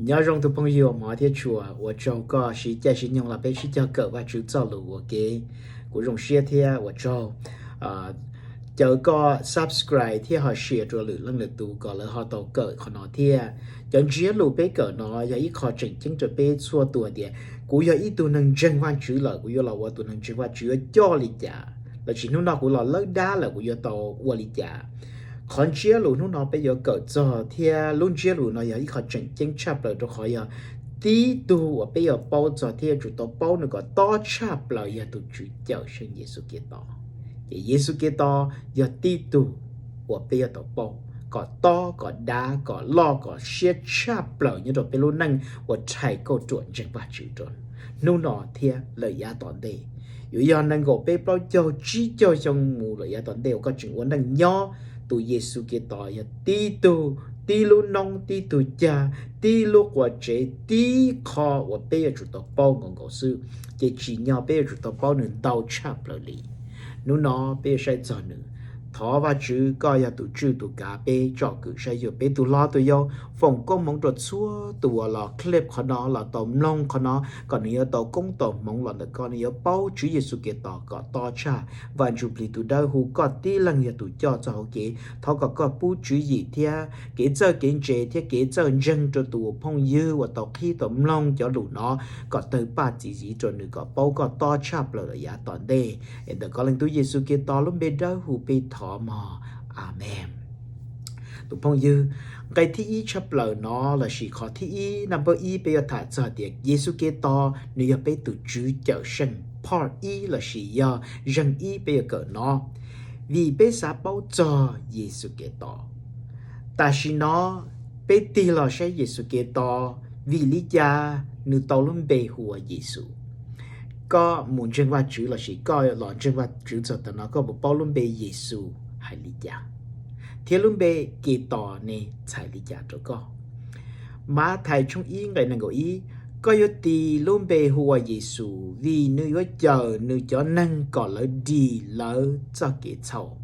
Nyob zoo tus phooj ywg uas hmov thiab tshua, ua tsaug koj siv caij siv nyoog los peb sib cog kawm Vajtswv txoj lus ua ke. Kuv zoo siab thiab ua tsaug. Caw koj subscribe thiab ho share rau lwm leej lwm tus kom lawv ho tau kawm qhov no thiab. Cov ntsiab lus peb kawm no yog ib qho tseem ceeb rau peb txhua tus tias kuv yog ib tug neeg ntseeg Vajtswv lawm, kuv yuav los ua tus neeg ntseeg Vajtswv yuav coj li cas, lossis hnub no kuv los lawb dab lawm kuv yuav tau ua li cas. Qhov ntsiab lus hnub no peb yuav kawm txog thiab lub ntsiab lus no yog ib qho tseem ceeb tshaj plaws rau qhov yog tib tug uas peb yuav paub txog thiab yuav tsum tau paub nws kom tob tshaj plaws yog tus Tswv Cawmseej Yexus Khetos. Ces Yexus Khetos yog tib tug uas peb yuav tau paub kom tob kom dav kom loj kom siab tshaj plaws nyob rau peb lub neej uas rhais kauj ruam ntseeg Vajtswv rau hnub no thiab lawm yav tom ntej. Yuav yog nees nkaum peb plaub caug tsib caug xyoo mus lawm yav tom ntej uas koj tseem ua neej nyob, tus Yexus Khetos yog tib tug, tib lub noob, tib tug cag, tib lub qua tsev, tib qho uas peb yuav tsum tau paub nkaus nkaus xwb. Ces tsim nyog peb yuav tsum tau paub nws ntau tshaj plaws li. Hnub no peb yuav saib txog nws. Thov Vajtswv koj yog tus tswj tus kav peb tsom kwm saib xyuas peb tus hlob tus yau. Foom koob hmoov rau txhua tus uas los clip qhov no los tau mloog qhov no kom nws yuav tau koob tau hmoov los ntawm koj, nws yuav paub Tswv Yexus Khetos kom tob tshaj. Vaj Ntsuj Plig tus dawb huv, koj tib leeg yog tus coj txoj hauv kev. Thov kom koj pub tswv yim thiab kev txawj kev ntse thiab kev txawj ntseeg rau tus phooj ywg uas tau qhib tau mloog cov lus no, kom tawg paj txi ziv rau nws kom paub koj tob tshaj plaws lawm yav tom ntej. Es ntawm koj Leej Tub Yexus Khetos lub npe dawb huv peb thov mog. Amees. Tus phooj ywg, nqe thib ib tshaj plaws no lossis qhov thib ib, number ib, peb yuav tham txog tias Yexus Khetos nws yog peb tus Tswv Cawmseej. Part ib lossis yog zeeg ib peb yuav kawm no, vim peb xav paub txog Yexus Khetos. Tam sim no peb tig los saib Yexus Khetos, vim li cas nws tau lub npe hu ua Yexus? Koj mus ntseeg Vajtswv lossis koj los ntseeg Vajtswv txog tav no koj puas paub lub npe Yexus hais li cas, thiab lub npe Khetos ne txhais li cas rau koj? Mathais tshooj ib nqe nees nkaum ib, koj yuav tis lub npe hu ua Yexus vim nws yuav cawm nws cov neeg kom lawv dim lawv txoj kev txhaum.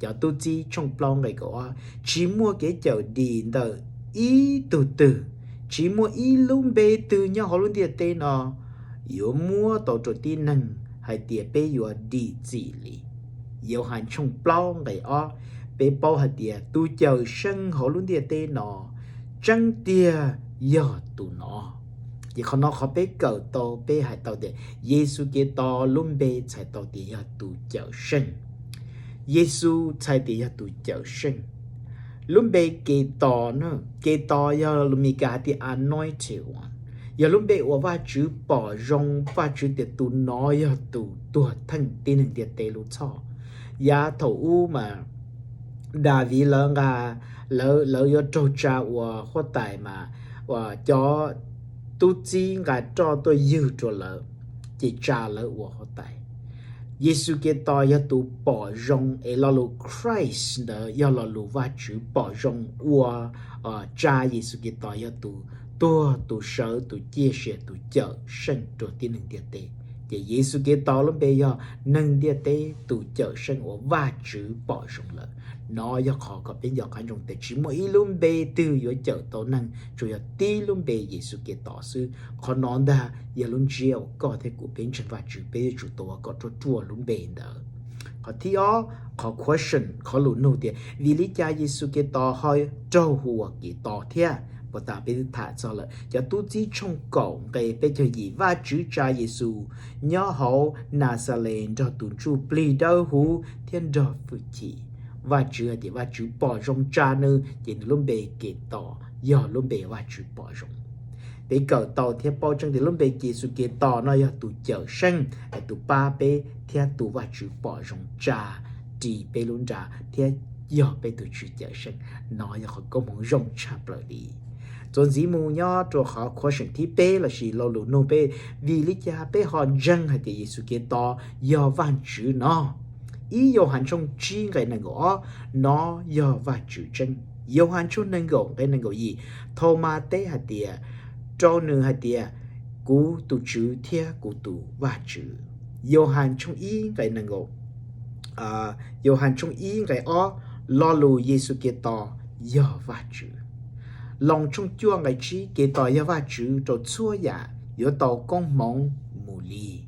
Cov Tub Txib tshooj plaub nqe kaum ob, tsis muaj kev cawm dim ntawm ib tug twg, tsis muaj ib lub npe twg nyob hauv lub ntiaj teb no yuav muab tau rau tib neeg hais tias peb yuav dim txim li. Yauhas tshooj plaub nqe ob, peb paub hais tias tus cawm seej hauv lub ntiaj teb no tseeb tiag yog tus no. Ces qhov no qhov peb kawm tau, peb hais tau tias Yexus Khetos lub npe txhais tau tias yog tus cawm seej. Yexus txhais tias yog tus cawm seej. Lub npe Khetos na, Khetos yog lus Meskas hais tias anointed one, yog lub npe uas Vajtswv pom zoo, Vajtswv tias tus no yog tus tuag theej tib neeg ntiaj teb lub txhoj. Yav thaum ub mas Daviv lawv nqa, lawv, lawv yuav raug tsa ua huab tais mas cov tub txib nqa roj tuaj ywg rau lawv, ces tsa lawv ua huab tais. Yexus Khetos yog tus pom zoo, es lo lus Christ ntawd yog lo lus Vajtswv pom zoo ua, tsa Yexus Khetos yog tus tuag, tus sawv, tus ciaj sia, tus cawm seej rau tib neeg ntiaj teb. Ces Yexus Khetos lub npe yog neeg ntiaj teb tus cawm seej uas Vajtswv pom zoo lawm. No yog qhov kom peb nco qab ntsoov tias tsis muaj ib lub npe twg yuav cawm tau neeg, tsuas yog tib lub npe Yexus Khetos xwb. Qhov no ntag yog lub ntsiab uas koj thiab kuv peb ntseeg Vajtswv peb yuav tsum tau ua kom ruaj ruaj lub npe ntawd. Qhov thib ob, qhov question, qhov lus nug tias vim li cas Yexus Khetos ho raug hu ua Khetos thiab? Puag ta peb twb tham txog lawm, cov Tub Txib tshooj kaum nqe peb caug yim, Vajtswv tsa Yexus nyob hauv Naxales nrog tus Ntsuj Plig Dawb Huv thiab nrog hwj chim. Vajtswv hais tias Vajtswv pom zoo tsa nws, ces nws lub npe Khetos yog lub npe Vajtswv pom zoo. Peb kawm tau thiab paub tseeb tias lub npe Yexus Khetos no yog tus cawm seej, tus pab peb thiab tus Vajtswv pom zoo tsa ris peb lub nra thiab yog peb tus Tswv cawm seej. No yog qhov koob hmoov zoo tshaj plaws li. Txuas ntxiv mus nyob rau qhov question thib peb lossis lo lus nug peb, vim li cas peb ho ntseeg hais tias Yexus Khetos yog Vajtswv no? Ib Yauhas tshooj tsib nqe nees nkaum ob, no yog Vajtswv tseeb. Yauhas tshooj nees nkaum nqe nees nkaum yim, Thaumas teb hais tias, rau nws hais tias, kuv tus Tswv thiab kuv tus Vajtswv. Yauhas tshooj ib nqe nees nkaum, Yauhas tshooj ib nqe ob, lo lus Yexus Khetos yog Vajtswv. Loos tshooj cuaj nqe tsib, Khetos yog Vajtswv rau txhua yam, yuav tau koob hmoov mus li.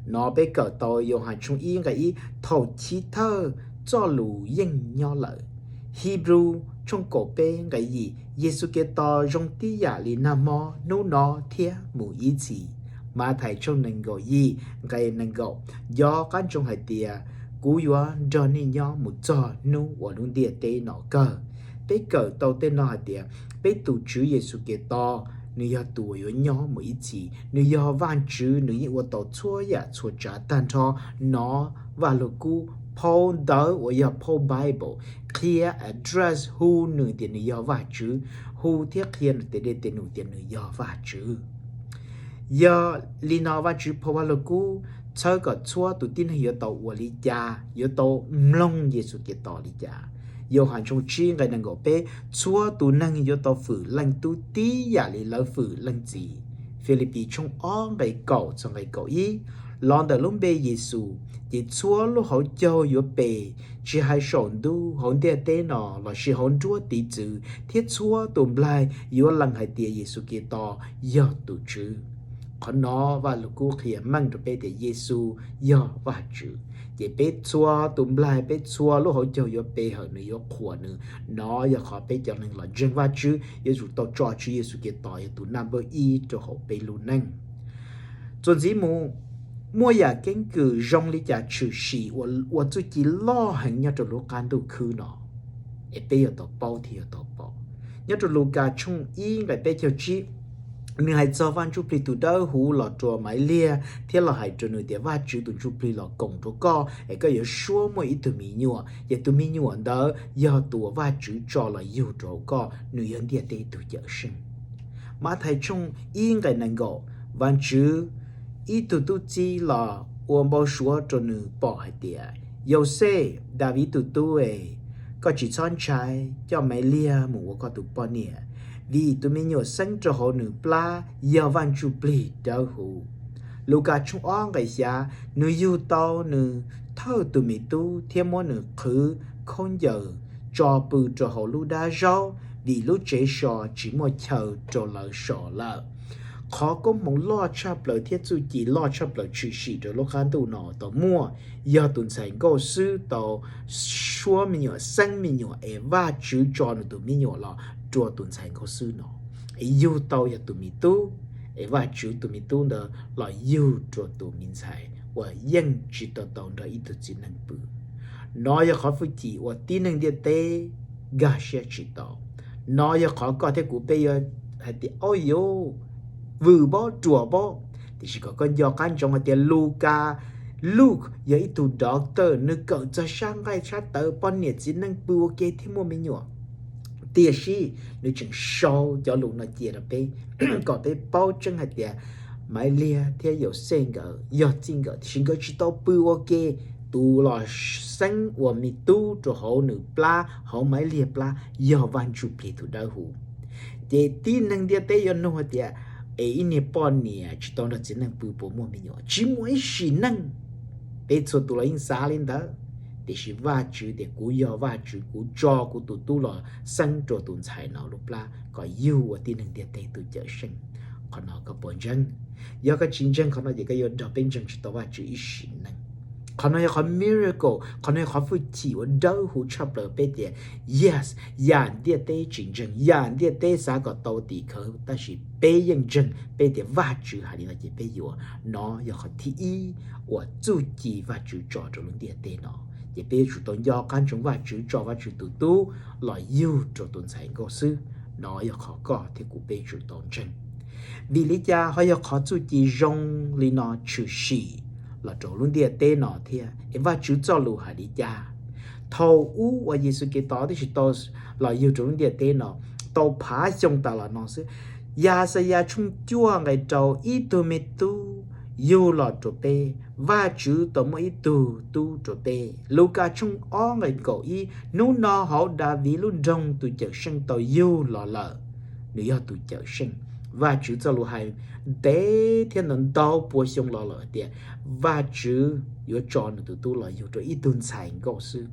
No peb kawm tau Yauhas tshooj ib nqe ib, thaum chiv thawj txoj lus yeej nyob lawm. Hibru tshooj kaum peb nqe yim, Yexus Khetos zoo tib yam li nag hmo, hnub no thiab mus ib txhis. Mathais tshooj nees nkaum yim nqe nees nkaum, nco qab ntsoov hais tias kuv yuav nrog nej nyob mus txog hnub uas lub ntiaj teb no kawg. Peb kawm tau tej no hais tias peb tus Tswv Yexus Khetos, nws yog tus uas yuav nyob mus ib txhis, nws yog Vajtswv, nws yeej ua tau txhua yam txhua tsav tag nrho. Nov Vaj Lug Kub phau ntawv uas yog phau Bible qhia address hu nws tias nws yog Vajtswv, hu thiab qhia nws tes dej tes num tias nws yog Vajtswv. Yog li no Vajtswv phau Vaj Lug Kub txhawb kom txhua tus tib neeg yuav tau ua li cas, yuav tau mloog Yexus Khetos li cas. Yauhas tshooj tsib nqe nees nkaum peb, txhua tus neeg yuav tau fwm Leej Tub tib yam li lawv fwm Leej Txiv. Filipis tshooj ob nqe kaum txog nqe kaum ib, los ntawm lub npe Yexus ces txhua lub hauv caug yuav pes, tsis hais saum ntuj hauv ntiaj teb no lossis hauv nruab tiv txwv, thiab txhua tus nplaig yuav lees hais tias Yexus Khetos yog tus Tswv. Qhov no Vaj Lug Kub qhia meej rau peb tias Yexus yog Vajtswv, ces peb txhua tus nplaig, peb txhua lub hauv caug yuav pe hawm nws, yuav qhuas nws. Nov yog qhov peb cov neeg los ntseeg Vajtswv yuav tsum tau tso Tswv Yexus Khetos yog tus naj npawb ib rau hauv peb lub neej. Txuas ntxiv mus, muaj yam keeb kwm zoo li cas tshwm sim ua txuj ci loj heev nyob rau lub qab ntuj khwb no, es peb yuav tau paub thiab yuav tau pom. Nyob rau Lukas tshooj ib nqe peb caug tsib, nws hais txog Vaj Ntsujplig tus Dawb Huv los rau Maivliag thiab los hais rau nws tias Vajtswv tus Ntsujplig los koom rau koj es koj yuav suab muaj ib tug me nyuam, ces tus me nyuam ntawd yog tus uas Vajtswv tso los yug rau hauv koj, nws yog ntiaj teb tus Cawmseej. Mathais tshooj ib nqe nees nkaum, Vajtswv ib tug tub txib los ua npau suav rau nws pom hais tias, Yauxej, Daviv tus tub es, koj tsis txhob ntshai coj Maivliag mus ua koj tus poj niam, vim tus me nyuam xeeb rau hauv nws plab yog Vaj Ntsujplig Dawb Huv. Lukas tshooj ob nqe xya, nws yug tau nws thawj tus me tub thiab muab nws qhwv khaub ncaws tso pw rau hauv lub dab zaub, vim lub tsev so tsis muaj chaw rau lawv so lawm. Qhov koob hmoov loj tshaj plaws thiab txuj ci loj tshaj plaws tshwm sim rau lub qab ntuj no tau muaj, yog tus ntxhais nkauj xwb tau suab me nyuam, xeeb me nyuam, es Vajtswv tso nws tus me nyuam los rua tus ntxhais nkauj xwb no, es yug tau yog tus me tub, es Vajtswv tus me tub ntawd los yug rua tus me ntxhais uas yeej tsis tau tau nrog ib tug txiv neej pw. Nov yog qhov hwj chim uas tib neeg ntiaj teb nkag siab tsis tau. Nov yog qhov koj thiab kuv peb yuav hais tias, Au yuv, vwm npaub ruam npaub. Tiam sis kom koj nco qab ntsoov hais tias Lukas, Luke yog ib tug doctor, nws kawm txog sab nqaij sab tawv poj niam txiv neej pw ua ke thiab muaj me nyuam. Tiam sis nws tseem sau cov lus no cia rau peb kom peb paub tseeb hais tias Maivliag thiab Yauxej nkawd yog txij nkawm, tiam sis nkawd tsis tau pw ua ke. Tus los xeeb ua me tub rau hauv nws plab, hauv Maivliag plab, yog Vaj Ntsujplig tus Dawb Huv. Ces tib neeg ntiaj teb yuav nug hais tias, Es ib niag poj niam tsis tau nrog txiv neej pw puas muaj me nyuam? Tsis muaj ib sim neej. Peb txhua tus los yeej xav li ntawd. Tiam sis Vajtswv tias, Kuv yog Vajtswv, kuv tso kuv tus tub los xeeb rau tus ntxhais no lub plab kom yug ua tib neeg ntiaj teb tus Cawmseej. Qhov no koj puas ntseeg? Yog koj tsis ntseeg qhov no ces koj yuav nrog peb ntseeg tsis tau Vajtswv ib sim neej. Qhov no yog qhov miracle, qhov no yog qhov hwj chim uas dawb huv tshaj plaws peb tias, yes, yam ntiaj teb tsis ntseeg, yam ntiaj teb xav kom tau tim khawv, tab sis peb yeej ntseeg, peb tias Vajtswv hais li no ces peb yuav. Nov yog qhov thib ib uas txuj ci Vajtswv tso rau lub ntiaj teb no, ces peb yuav tsum tau nco qab ntsoov Vajtswv tso Vajtswv tus tub los yug rau tus ntxhais nkauj xwb. Nov yog qhov koj thiab kuv peb tsum tau ntseeg. Vim li cas ho yog qhov txuj ci zoo li no tshwm sim los rau lub ntiaj teb no thiab, es Vajtswv txoj lus hais li cas? Thaum ub uas Yexus Khetos twb tsis tau los yug rau lub ntiaj teb no, tau phav xyoo tas los no xwb, Yaxayas tshooj cuaj nqe rau, ib tug me tub yug los rau peb, Vajtswv tau muab ib tug tub rau peb. Lukas tshooj ob nqe kaum ib, hnub no hauv Daviv lub nroog tus Cawmseej tau yug los lawm, nws yog tus Cawmseej. Vajtswv txoj lus hais ntev thiab ntau ntau pua xyoo los lawm tias Vajtswv yuav tso nws tus tub los yug rau ib tug ntxhais nkauj xwb.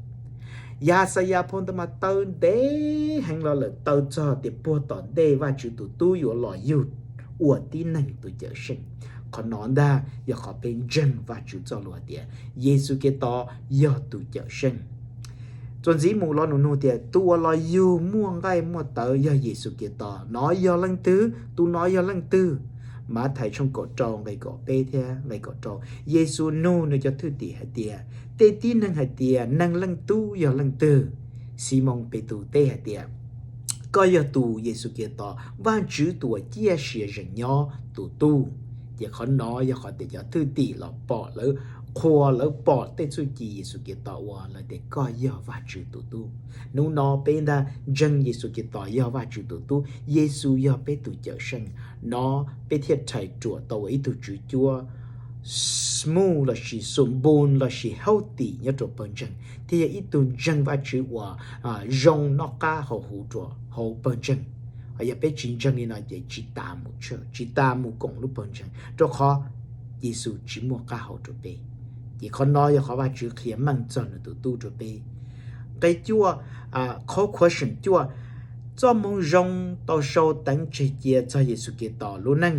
Yaxayas phau ntawv mas taw ntev heev los lawm, taw txog tias puag tom ntej Vajtswv tus tub yuav los yug ua tib neeg tus cawm seej. Qhov no ntag yog qhov peb ntseeg Vajtswv txoj lus hais tias Yexus Khetos yog tus cawm seej. Txuas ntxiv mus los nws nug tias tus uas los yug muaj nqaij muaj tawv yog Yexus Khetos, nov yog leej twg? Tus nov yog leej twg? Mathais tshooj kaum rau nqe kaum peb thiab nqe kaum rau, Yexus nug nws cov thwj tim hais tias, tej tib neeg hais tias neeg Leej Tub yog leej twg? Ximoos Petus teb hais tias, koj yog tus Yexus Khetos, Vajtswv tus uas ciaj sia zeem nyob tus tub. Ces qhov no yog qhov tias cov thwj tim los pom lawv qhuas, lawv pom tej txuj ci Yexus Khetos ua, lawv tias koj yog Vajtswv tus tub. Hnub no peb ntag ntseeg Yexus Khetos yog Vajtswv tus tub, Yexus yog peb tus cawm seej, no peb thiaj rhais ruam tau ua ib tug tswv cuab smuj lossis xum npun lossis healthy nyob rau pawg ntseeg, thiaj yog ib tug ntseeg Vajtswv uas zoo noj qab haus huv rau hauv pawg ntseeg. Ho yog peb tsis ntseeg li no ces tsis tas mus church, tsis tas mus koom lub pawg ntseeg, rau qhov Yexus tsis muaj qab hau rau peb. Ces qhov no yog qhov Vajtswv qhia meej txog nws tus tub rau peb. Nqe cuaj, qhov question cuaj, txoj moo zoo tau sau teev tseg cia txog Yexus Khetos lub neej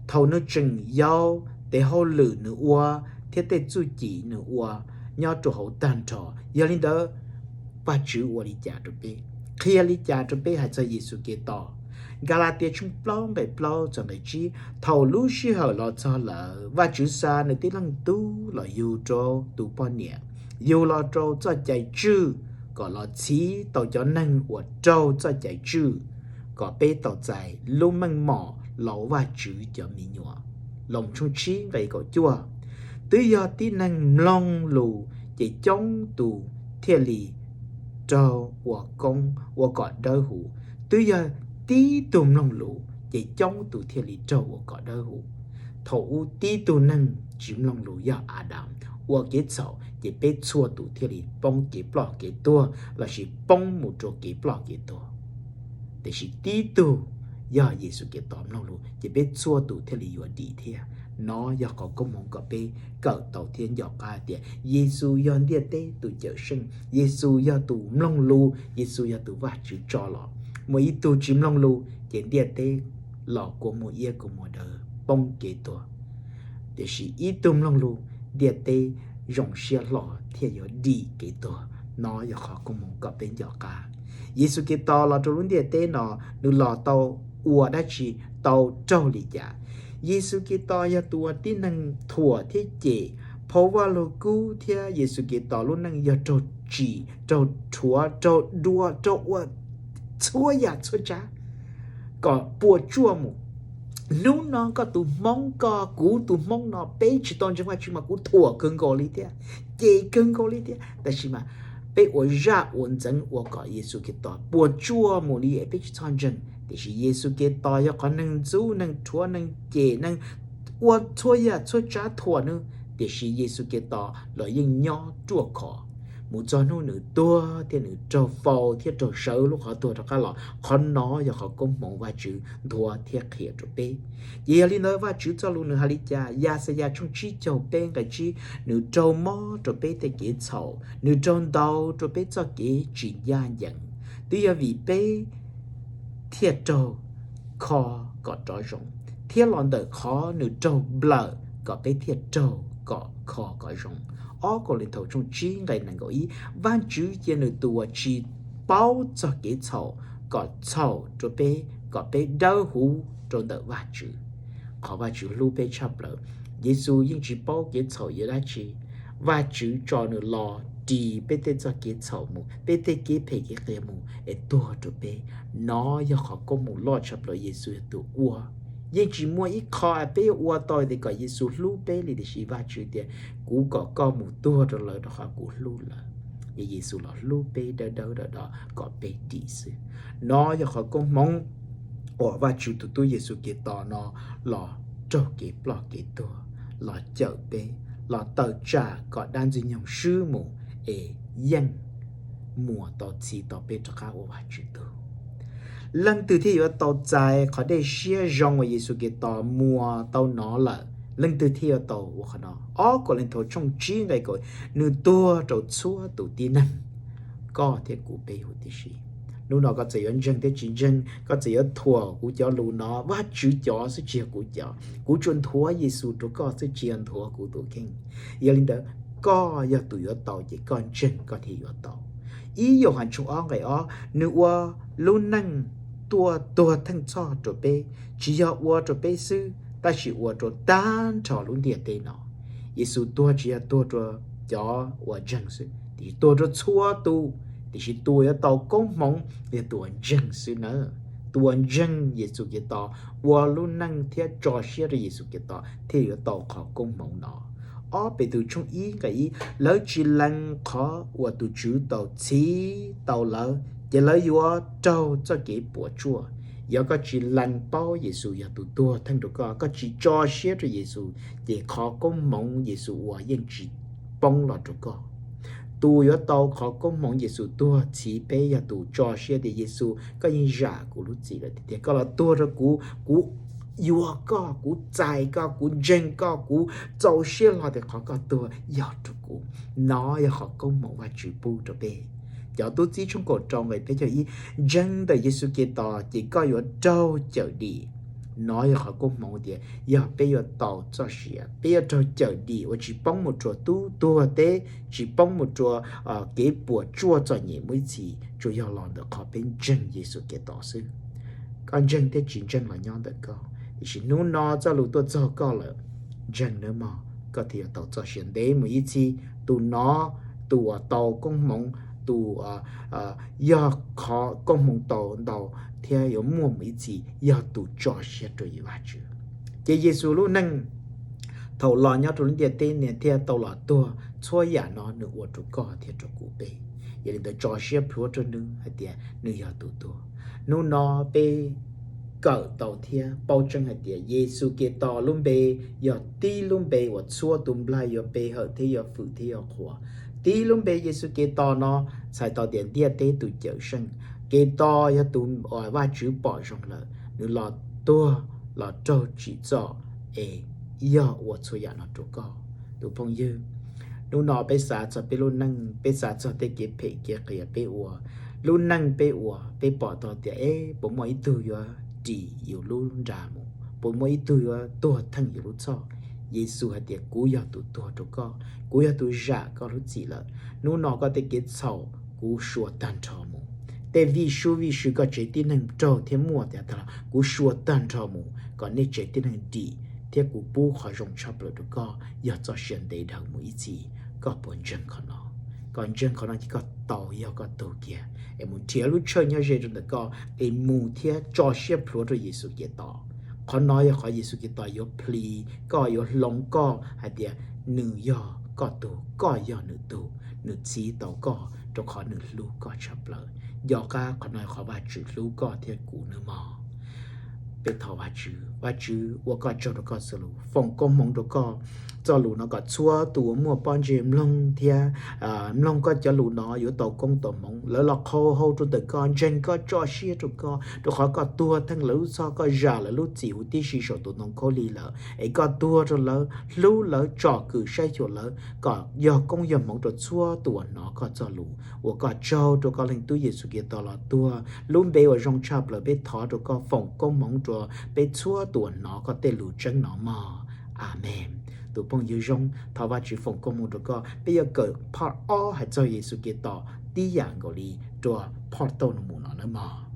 thaum nws tseem yau, tes hauj lwm nws ua thiab tej txuj ci nws ua nyob rau hauv tag nrho. Yog li ntawd, Vajtswv ua li cas rau peb, qhia li cas rau peb hais txog Yexus Khetos? Kalatias tshooj plaub nqe plaub txog nqe tsib, thaum lub sij hawm los txog lawm, Vajtswv xa nws tib leej tub los yug rau tus poj niam, yug los rau txoj cai tswj, kom los txhiv tau cov neeg uas raug txoj cai tswj, kom peb tau txais lub meej mom los ua Vajtswv cov me nyuam. Loos tshooj tsib nqe kaum cuaj, twb yog tib neeg mloog lus ces coob tus thiaj li raug ua koob ua kom dawb huv. Twb yog tib tug mloog lus ces coob tus thiaj li raug ua kom dawb huv. Thaum ub tib tug neeg tsis mloog lus yog Adas ua kev txhaum ces peb txhua tus thiaj li poob kev ploj kev tuag lossis poob mus rau kev ploj kev tuag. Tiam sis tib tug yog Yexus Khetos mloog lus ces peb txhua tus thiaj li yuav dim thiab. No yog qhov koob hmoov kom peb kawm tau thiab nco qab tias Yexus yog ntiaj teb tus cawm seej, Yexus yog tus mloog lus, Yexus yog tus Vajtswv tso los. Muaj ib tug tsis mloog lus ces ntiaj teb los kua muag iab kua muag daw poob kev tuag. Tiam sis ib tug mloog lus, ntiaj teb zoo siab hlo thiaj yuav dim kev tuag. No yog qhov koob hmoov kom peb nco qab. Yexus Khetos los rau lub ntiaj teb no, nws los tau ua dab tsi, tau raug li cas? Yexus Khetos yog tus uas tib neeg thuam thiab cem. Phau Vaj Lug Kub thiab Yexus Khetos lub neej yog raug tsim, raug rhuav, raug dua, raug ua txhua yam txhua tsav kom puas tsuaj mus. Hnub no koj tus hmoob, koj kuv tus hmoob no, peb tsis tau ntseeg Vajtswv mas kuv thuam kawg nkaus li thiab, cem kawg nkaus li thiab, tab sis mas peb ua zaj ua ntxeev ua kom Yexus Khetos puas tsuaj mus li es peb tsis txhob ntseeg. Tiam sis Yexus Khetos yog qhov neeg ntxub, neeg rhuav, neeg cem, neeg ua txhua yam txhua tsav thuam nws, tiam sis Yexus Khetos los yeej nyob ruaj khov mus txog hnub nws tuag thiab nws raug faus thiab raug sawv lub qhov tuag rov qab los. Qhov no yog qhov koob hmoov Vajtswv nthuav thiab qhia rau peb. Ces yog li ntawd Vajtswv txoj lus nws hais li cas? Yaxayas tshooj tsib caug peb nqe tsib, nws raug mob rau peb tej kev txhaum, nws raug ntaus rau peb txoj kev tsis ncaj ncees. Twb yog vim peb thiaj raug kho kom rov zoo, thiab los ntawm qhov nws raug nplawm kom peb thiaj raug kom kho kom zoo. Ob Kauleethaus tshooj tsib nqe nees nkaum ib, Vajtswv cia nws tus uas tsis paub txog kev txhaum kom txhaum rau peb, kom peb dawb huv rau ntawm Vajtswv. Qhov Vajtswv hlub peb tshaj plaws, Yexus yeej tsis paub kev txhaum yog dab tsi. Vajtswv tso nws los ris peb tej txoj kev txhaum mus, peb tej kev phem kev qias mus es tuag rau peb. No yog qhov koob mus loj tshaj plaws Yexus yog tus ua. Yeej tsis muaj ib qho peb yuav ua tau tias kom Yexus hlub peb li, tiam sis Vajtswv tias kuv kom koj mus tuag rau lawv rau qhov kuv hlub lawv. Ces Yexus los hlub peb dawb dawb do do kom peb dim xwb. No yog qhov koob hmoov uas Vajtswv tus tub Yexus Khetos no los raug kev ploj kev tuag, los cawm peb, los tawm tsam kom dab Ntxwg Nyoog swb mus es yeej muas tau txhiv tau peb rov qab ua Vajtswv tug. Leej twg thiaj yuav tau txais qhov dej siab zoo uas Yexus Khetos muas tau no lawm? Leej twg thiaj yuav tau ua qhov no? Ob Kauleethaus tshooj tsib nqe kaum, nws tuag rau txhua tus tib neeg koj thiab kuv peb huv tib si. Hnub no koj txawm yuav ntseeg thiab tsis ntseeg, koj txawm yuav thuam kuv cov lus no, Vajtswv cov xwb tsis yog kuv cov. Kuv tsuas nthuav Yexus rau koj xwb tsis yog nthuav kuv tus kheej. Yog li ntawd, koj yog tus yuav tau ces koj ntseeg koj thiaj yuav tau. Ib Yauhas tshooj ob nqe ob, nws ua lub neej tuaj tuag theej txhoj rau peb, tsis yog ua rau peb xwb tab sis ua rau tag nrho lub ntiaj teb no. Yexus tuag tsis yog tuag rau cov uas ntseeg xwb, tiam sis tuag rau txhua tus, tiam sis tus uas yuav tau koob hmoov yog tus uas ntseeg xwb nawb. Tus uas ntseeg Yexus Khetos, ua lub neej thiab tso siab rau Yexus Khetos thiaj yuav tau qhov koob hmoov no. Ob Petus tshooj ib nqe ib, lawv tsis lees qhov uas tus Tswv tau txhiv tau lawv, ces lawv yuav raug txoj kev puas tsuaj. Yog koj tsis lees paub Yexus yog tus tuag theej rau koj, koj tsis tso siab rau Yexus, ces qhov koob hmoov Yexus ua yeej tsis poob los rau koj. Tus yuav tau qhov koob hmoov Yexus tuag txhiv peb yog tus tso siab tias Yexus, koj yeej zam kuv lub txim lawm tiag tiag, koj los tuag rau kuv, kuv yuav koj, kuv txais koj, kuv ntseeg koj, kuv txaus siab hlo tias qhov koj tuag yog rau kuv. No yog qhov koob hmoov Vajtswv pub rau peb. Cov tub txib tshooj kaum rau nqe peb caug ib, ntseeg ntawm Yexus Khetos ces koj yuav raug cawm dim. No yog qhov koob hmoov tias yog peb yuav tau txoj sia, peb yuav raug cawm dim uas tsis poob mus rua tub tuag teb, tsis poob mus rua kev puas tsuaj txom nyem mus ib txhis, tsuas yog los ntawm qhov peb ntseeg Yexus Khetos xwb. Koj ntseeg thiab tsis ntseeg los nyob ntawm koj, tiam sis hnub no txoj lus tuaj txog koj lawm, ntseeg nawb mog, koj thiaj yuav tau txoj sia ntev mus ib txhis. Tus no, tus uas tau koob hmoov, tus yog qhov koob hmoov tau ntau thiab yuav muaj mus ib txhis yog tus tso siab rau Vajtswv. Ces Yexus lub neej thaum los nyob rau lub ntiaj teb no thiaj tau los tuag, txhua yam no nws ua rau koj thiab rau kuv peb. Yog li ntawd tso siab plhuav rau nws hais tias nws yog tus tuag. Hnub no peb kawm tau thiab paub tseeb hais tias Yexus Khetos lub npe yog tib lub npe uas txhua tus nplaig yuav pe hawm thiab yuav fwm thiab yuav qhuas. Tib lub npe Yexus Khetos no txhais tau tias ntiaj teb tus cawm seej. Khetos yog tus uas Vajtswv pom zoo lawm, nws los tuag los raug tsim txom es yog ua txhua yam no rau koj. Tus phooj ywg, hnub no peb xav txog peb lub neej, peb xav txog tej kev phem kev qias peb ua, lub neej peb ua, peb pom tau tias es puas muaj ib tug yuav ris yus lub nra mus, puas muaj ib tug yuav tuag theej yus lub txhoj. Yexus hais tias kuv yog tus tuag rau koj, kuv yog tus zam koj lub txim lawm. Hnub no koj tej kev txhaum kuv sua tag nrho mus. Tej vij sub vij sw koj tsev tib neeg raug thiab muaj tiav tag los kuv sua tag nrho mus kom nej tsev tib neeg dim, thiab kuv pub qhov zoo tshaj plaws rau koj yog txoj sia ntev dhawv mus ib txhis. Koj puas ntseeg qhov no? Koj ntseeg qhov no ces koj tau yog koj tug kiag es mus nrhiav lub tshawj nyob ze rau ntawm koj es mus thiab tso siab plhuav rau Yexus Khetos. Qhov no yog qhov Yexus Khetos yuav plhis koj, yuav hloov koj hais tias nws yog koj tug, koj yog nws tug, nws txhiv tau koj rau qhov nws hlub koj tshaj plaws. Nco qab qhov no yog qhov Vajtswv hlub koj thiab kuv nawb mog. Peb thov Vajtswv, Vajtswv ua koj tsaug rau koj txoj lus, foom koob hmoov rau koj txoj lus no kom txhua tus uas muaj pob ntseg mloog thiab mloog koj cov lus no yuav tau koob tau hmoov, lawv los qhau hau rau ntawm koj, ntseeg koj, tso siab rau koj, rau qhov koj tuag theej lawv lub txhoj, koj zam lawv lub txim huv tib si saum tus ntoo khaub lig lawm, es koj tuag rau lawv, hlub lawv, tsom kwm saib xyuas lawv kom yog koob yog hmoov rau txhua tus uas hnov koj txoj lus. Ua koj tsaug rau koj leej Tub Yexus Khetos los tuag, lub npe uas zoo tshaj plaws peb thov rau koj foom koob hmoov rau peb txhua tus uas hnov koj tej lus tseeb no mog. Amees. Tus phooj ywg zoo, thov Vajtswv foom koob hmoov rau koj. Peb yuav kawm part ob hais txog Yexus Khetos tib yam nkaus li rau part tau no mus no nawb mog.